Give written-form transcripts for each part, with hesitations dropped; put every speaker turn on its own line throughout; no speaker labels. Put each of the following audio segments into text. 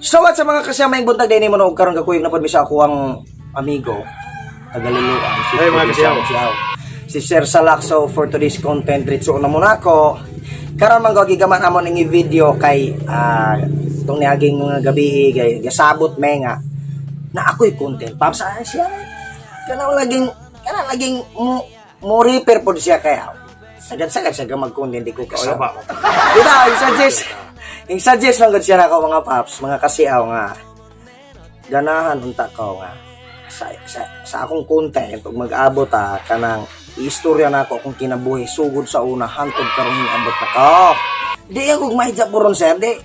So what sa mga kasama yung buntag din mo og karon kakuyog na pod mi sa ako ang amigo tagaliluan si
Hey, mga kasiyaw.
Siyaw. Si Sir Salak. So for today's content, ritso na muna ako. Karon man ko gigaman amo ning video kay itong niaging mga gabi kay gasabot me nga na ako'y content. Paps ah, siya kana laging mo repair pod siya kay sagad-sagad siya ga mag-content, di ko kaoy.
Kasaba.
Dito, yung suggest lang gud siya nako, mga paps, mga kasiaw, nga ganahan unta ko nga sa akong content ug mag-abot ta kanang iistorya nako akong kinabuhi sugod sa una hantod karon abot na ko. Di ako mahidya po ron, sir, di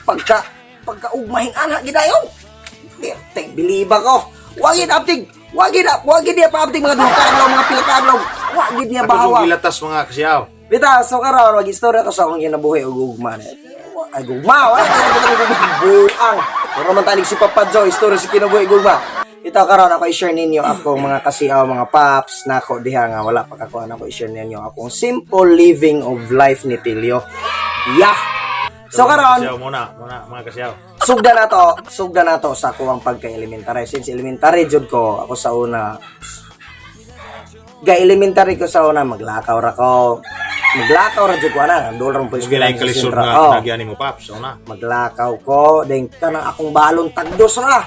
pagka pagka ugmahing anak gidayon. Perteng biliba ko. Wagid aptig, wagid up, wagid niya pa aptig mga 2 ka adlaw, mga pila ka adlaw. Wagid niya
Ako
bahawa.
yung gilatas, mga kasiyaw.
Bitaw, so karon mag-istorya ko sa akong kinabuhi ug ugma. Ay, gugma, wala tayo gugma, buang. Pero man talig si Papa Joe, istorya sa kinabuhi gugma. Ito karon ako i-share ninyo akong mga kasiaw, mga paps, nako diha nga wala pa kakuha nako i-share ninyo akong simple living of life ni Tilio. Yeah. So karon,
Kasiyaw muna, muna mga kasiyaw.
Sugda na to sa akuang pagka-elementary. Since elementary jud ko, ako sa una, ga elementary ko sa una, maglakaw ra ko. Maglakaw ra jud ko ana, dool ra mo
Sige lang kalisod nga
Oh,
nagyani mo, paps. Una.
Maglakaw ko, then kanang akong balon tagdos ra.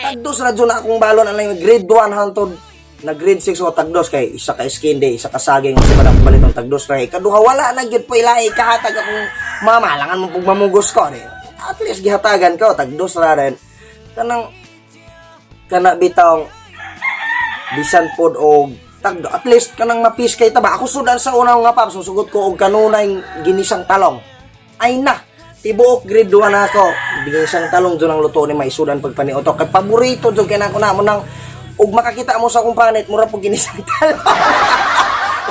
Tagdos ra jud na akong balon anay grade 1 hantod na grade 6 ko tagdos kay isa ka skin day, isa ka saging sa madang palit ang tagdos ra. Ikaduha wala na gyud po ilai kahatag akong mama, langan mo pug mamugos ko di. At least gihatagan ko tagdos ra rin. Kanang kana bitong bisan pod og tagdo, at least kanang mapis kay taba ako sudan sa unang nga, paps, susugot ko og kanunay ginisang talong ay na tibuok grade 1 na ako ginisang talong jud ang luto ni may sudan pagpaniutok kay paborito jud kay nako na mo nang ug makakita mo sa akong panit mura pug ginisang talong.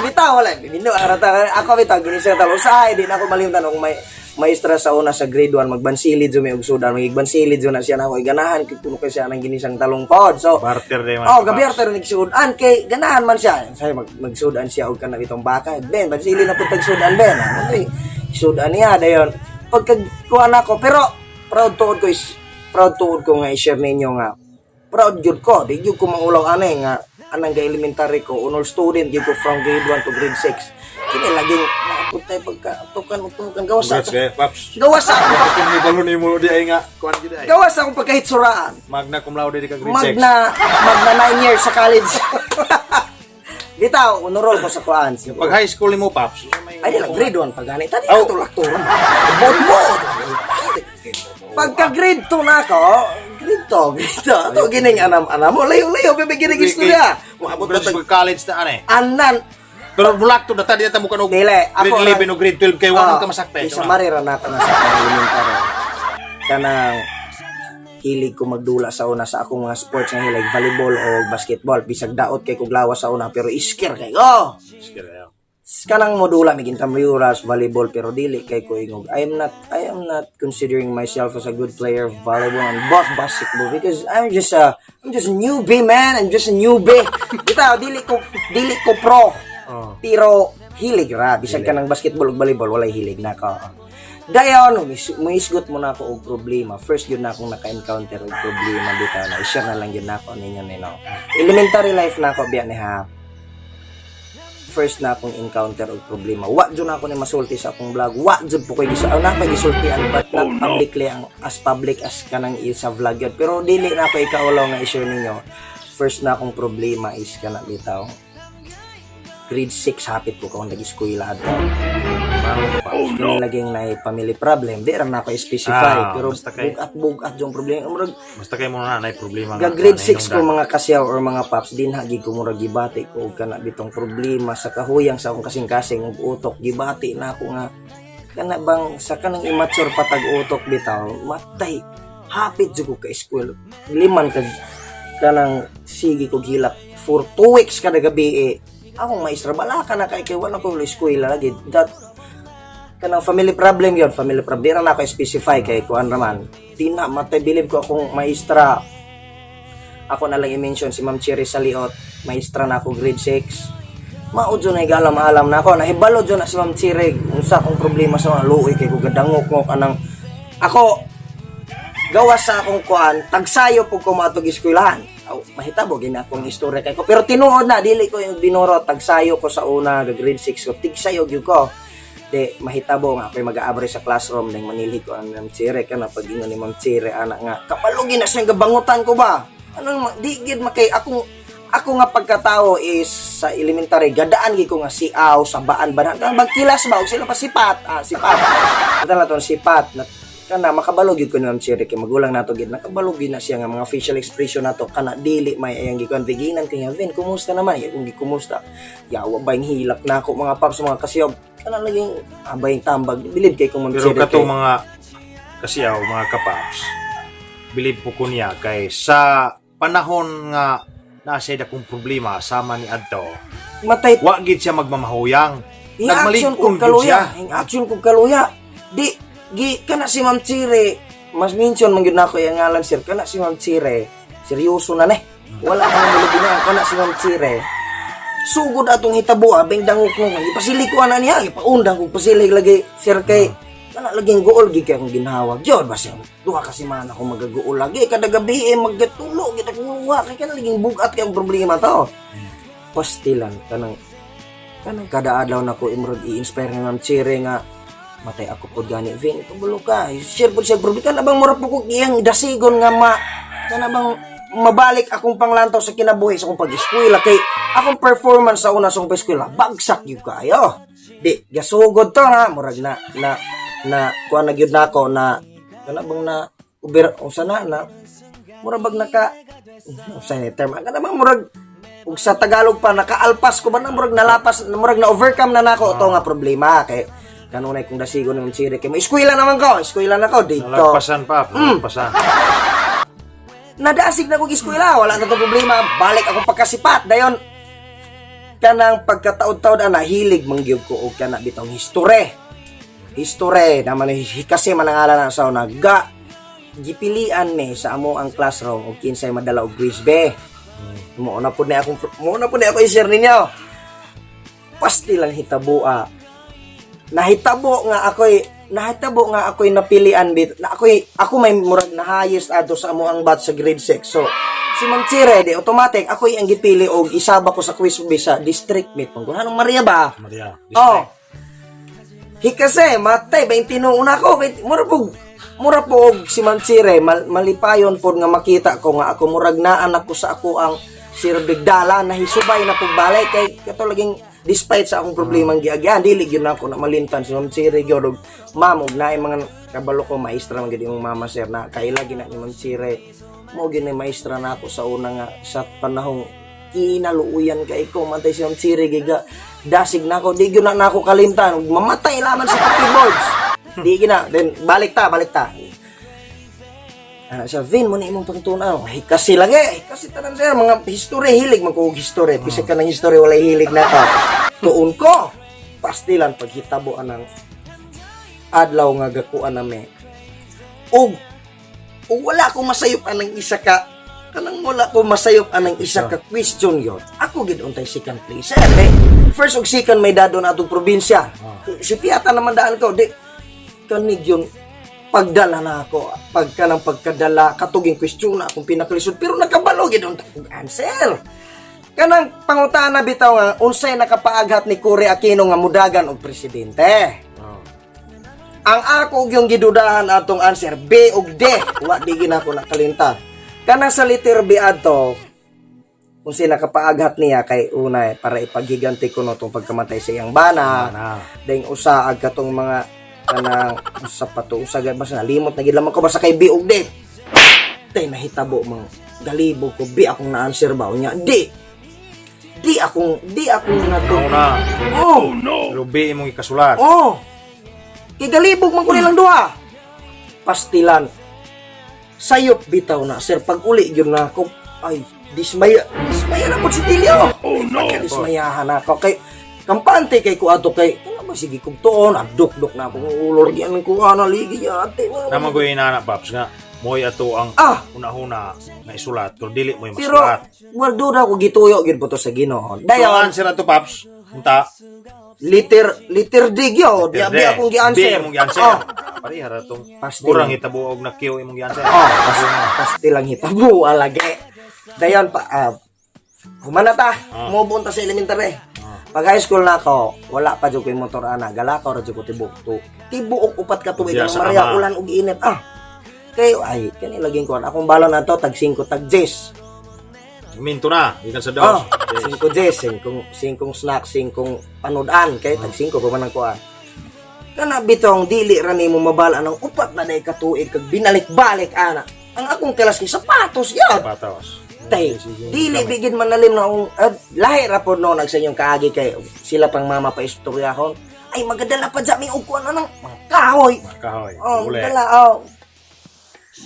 Bitaw wala bino arata ako bitaw ginisang talong usahay di na ako malimtan og may maestra sa una sa grade 1 magbansili jud may og sudan magbansili jud na siya na ako ganahan kay kuno kay siya nang ginisang talong pod so.
Barter din mga
Oh,
paps.
gabi pero nagsudan kay ganahan man siya. Say magsudan siya og kanang itong baka. Ben, bansili na pud tagsudan, Ben. Ano to sudan niya dayon. Pagka kuan ako pero proud tuod ko is proud tuod ko nga i-share ninyo nga proud gyud ko. Di gyud ko maulaw ani nga anang ga elementary ko honor student gyud ko from grade 1 to grade 6. Kini laging naapod tayo pagka tukan tukan gawas sa
Congrats kay paps.
Gawas sa akong
Kung ibalo ni mo di ay nga kuan gid ay.
Gawas sa akong pagkahitsuraan.
Magna cum laude di ka grade 6.
Magna magna 9 years sa college. Bitaw, honor roll ko sa kuan.
Pag high school nimo, paps.
Ay, di lang, grade 1 pag gani. Tadi
Oh.
na tulak to. Bot mo. Pagka grade 2 na ako, grade 2, grade 2. Ato gining anam-anam mo, layo-layo, bebe gining istorya. Moabot na
Pag college na ane.
anan.
Pero mulak to data di ta mo kanog.
Dili, ako
Grade 11 o grade 12 kay wala ka masakte.
Isa marira na ako na sa elementary. Kanang hilig ko magdula sa una sa akong mga sports nga hilig, volleyball o basketball. Bisag daot kay kog lawas sa una pero isker kay oh.
Sige kayo.
Kanang modula mig intramuros volleyball pero dili kay ko ingog. I am not considering myself as a good player of volleyball and both basketball because I'm just a newbie, man. I'm just a newbie. Bitaw dili ko pro.
Oh.
Pero hilig ra bisag kanang basketball ug volleyball walay hilig na ko. Dayon muisgot mo na ako og problema. First yun na akong naka-encounter og problema bitaw na i-share na lang yun na ako ninyo nino. Elementary life na ako biya ni ha. First na akong encounter og problema. Wa jud na ako ni masulti sa akong vlog. Wa jud po koy gisa na koy gisultian but not publicly ang as public as kanang sa vlog yun. Pero dili na ako ikaulaw nga i-share ninyo. First na akong problema is kana bitaw. Grade 6 hapit ko kaon nag-eskwela adto.
Oh,
Kini laging na family problem. Di ra na ako i-specify
Ah,
pero
basta kay-
bugat bugat yung problema. Murag
Basta kay mo na nay problema
ga grade 6 ko, mga kasyaw or mga paps, din hagi ko murag gibati ko og kana bitong problema sa kahuyang sa akong kasing-kasing ug utok gibati na ako nga kana bang sa kanang immature patag utok bitaw matay hapit jud ko ka eskwela liman ka kanang sige ko gilak for 2 weeks kada gabi eh. Akong maestra bala ka na kay kay wala ko eskwela lagi that kanang family problem yon, family problem. Di ra na ako specify kay kuan raman di na matay bilib ko akong maestra. Ako na lang i-mention si Ma'am Cherry Saliot, maestra na ako grade 6. Mao jud na alam-alam na ako nahibalo jud na si Ma'am Cherry unsa akong problema sa mga luoy kay ko gadangok mo kanang ako. Gawas sa akong kuan, tagsayo pug ko maatog eskwelahan. Aw, mahitabo gina akong istorya kay ko. Pero tinuod na dili ko yung binuro, tagsayo ko sa una, ga grade 6 ko, tigsayo gyud ko. Di mahitabo nga ako'y mag-aabre sa classroom nang manilhig ko ang Ma'am Chire kana pag ingon ni Ma'am Chire ana nga kapalugi na siyang gabangutan ko ba. Anong di gid makay akong ako nga pagkatao is sa elementary gadaan gid ko nga siaw sabaan ba na bagkilas ba og sila pa sipat, ah, sipat. Ito na sipat na kana makabalo gyud ko ni Ma'am Chire kay magulang nato gid nakabalo gyud na siya nga mga facial expression nato kana dili may ayang gikuan tiginan kay nga, "Vin, kumusta naman?" Ya kung gikumusta, yawa ba yung hilak na ako, mga paps, mga kasiyog, kana laging abay yung tambag bilib kay kong Ma'am
Pero
Chire
katong
kay
mga kasiyaw, mga kapaps, bilib po ko niya kay sa panahon nga nasa dakong problema sama ni adto,
matay
wa gid siya magmamahuyang.
I-action
Nagmalig-on
kong
gyud
kaluya.
siya.
Ang action kong kaluya. Di, gi, kana si Ma'am Chire, mas mention man gyud nako yung ngalan, sir, kana si Ma'am Chire, seryoso na ne. Wala ka nang mulubi na, kana si Ma'am Chire. Sugod atong hitabo, abeng dangok mo, ipasili ko ana niya, ipaundang kong pasilig lagi, sir, kay, kana laging gool, gi kay akong ginhawag. Diyon, basta, 2 ka semana akong magagool lagi, kada gabi, eh, magkatulo, kita kong luwa, kay kana laging bugat kay ang problema to. Pastilan, kanang kada adlaw na ko imrod i-inspire ni Ma'am Chire nga matay ako pod gani, "Vin, kabalo ka," share pod siya problema, kana bang mura po ko iyang dasigon nga ma kana bang mabalik akong panglantaw sa kinabuhi sa akong pag-eskwela kay akong performance sa una sa akong pag-eskwela bagsak gyud kayo. Di gasugod to na murag na na na kuan na gyud nako na kana bang na uber unsa na na murag bag naka unsa ni term kana bang murag ug sa Tagalog pa nakaalpas ko ba na murag nalapas, murag na overcome na nako to nga problema kay kanunay kong dasigon ng Chire kay mo eskwela naman ko, eskwela na ko dito.
Nalagpasan pa, nalagpasan.
Nadasig na kog eskwela, wala na to problema, balik ako pagkasipat dayon kanang pagkataod-taod ana hilig mangyud ko og kana bitong history, history naman eh, kasi manangalan na sa una ga gipilian ni sa amo ang classroom og kinsay madala og quiz be. Mo na pud ni ako i-share ninyo. Pasti lang hitaboa, nahitabo nga ako'y napilian bit na ako'y ako may murag na highest adto sa amo ang batch sa grade 6. So si Ma'am Chire, di automatic ako'y ang gipili og isaba ko sa quiz bee sa district meet. Kung anong Maria ba.
Maria.
Oh. Hikase, matay, 21 na ako. 20, mura po og si Ma'am Chire, malipayon po nga makita ko nga ako murag naan ako sa ako ang Sir Bigdala nahisubay na pagbalik kay kato laging despite sa akong problema ang giagyan dili gyud na ako na malimtan si Ma'am Chire gyud og ma'am og naay mga kabalo ko maestra man gyud imong mama, sir, na kaila gina ni Ma'am Chire mo gyud ni maestra na ako sa una nga sa panahong kinaluuyan kay ko. Matay si Ma'am Chire giga dasig na ako, di gyud na nako kalimtan, mamatay laman sa copy boards di gina. Then balik ta, balik ta. Ana siya, "Vin, mo na imong pangtunaw." Ay, kasi lang eh. Kasi tanan siya, mga history, hilig man ko og history. Bisag ka ng history, walay hilig na ka. Tuon ko. Pastilan, paghitabo anang adlaw nga gakuan nami. Ug wala ko masayop anang isa ka kanang wala ko masayop anang isa ka question yon. Ako gid untay second place. Eh, di, first ug second may dado na atong probinsya. Si Piata naman daan ko, di kanig yun pagdala na ako pagka ng pagkadala katuging question na akong pinakalisod pero nakabalo gid unta kog answer kanang pangutana bitaw nga unsay nakapaaghat ni Cory Aquino nga mudagan og presidente. Ang ako og yung gidudahan atong answer B ug D, wa di gina ako nakalinta kanang sa letter B adto kung sino nakapaaghat niya kay una eh, para ipaghiganti ko no tong pagkamatay sa iyang bana.
Ana.
Dahil usa ag katong mga kanang usa pa to usa gad basta nalimot na gid lamang ko basta kay B ug D tay nahitabo mang galibog ko B akong na-answer ba unya D di akong nato.
Una.
Oh.
Pero B imong ikasulat.
Oh, kay galibog man ko nilang duha. Pastilan, sayop bitaw na, sir, pag uli gyud na ako ay dismaya dismaya na po si Tilio. Oh no, dismayahan ako kay kampante kay ko ato kay kana ba sige kog tuon aduk-duk na akong ulo lagi anong kuha na ligi ate.
Naman ko inana, Paps, nga mo'y ato ang una-una nga isulat pero dili mo'y
Pero
masulat.
Well, duda ko gituyo gyud po to sa Ginoo.
So,
Dayon
answer ato, Paps. Unta.
Liter liter D gyud, di
Letter D.
abi akong gi-answer.
B imong gi-answer.
Oh.
Pareha ra tong
Pastil.
murang hitabo og nakyo imong giansa.
Oh, pastil lang hitabo alagi. Dayon pa humana ta, mobon ta sa elementary. Pag high school na ako, wala pa jud ko'y motor ana, galakaw ra jud ko tibok to. Tibuok 4 ka tuig
Diya
ang
sa
Maria
ama.
ulan ug init. Ah. Kay ay kani laging kuan akong balon ato tag 5 tag 10.
Minto na gikan sa
Oh,
dos. Yes.
5 10, 5 5 snack, 5 panodan kay tag 5 pa man ang kuan. Kana bitong dili ra nimo mabala ng upat na day ka tuig kag binalik-balik ana. Ang akong kelas kay sapatos yun.
Patos.
Tay, dili bigid manalim na akong lahi ra pod no nag sa inyong kaagi kay sila pang mama pa istorya kon. Ay magadala pa dyan may ukuan na ng mga kahoy.
Kahoy.
Oh,
Uli.
dala oh.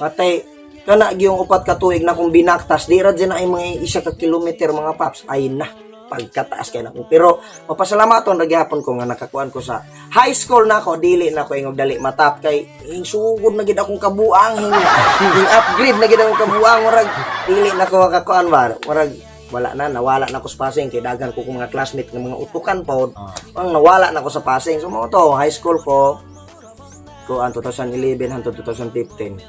Matay kana gyung 4 ka tuig na kung binaktas di ra dyan ay mga 1 ka kilometer, mga paps, ay na pagkataas kay nako, pero mapasalamaton ra gyapon ko nga nakakuan ko sa high school na ako, dili na ko ingog dali matap kay ing sugod na gid akong kabuang, hing upgrade na gid akong kabuang, murag dili na ko makakuan ba, murag wala na, nawala na ko sa passing kay daghan ko kong mga classmate nga mga utukan pod. Ang nawala na ko sa passing, so mao to high school ko kuan 2011 hangtod 2015.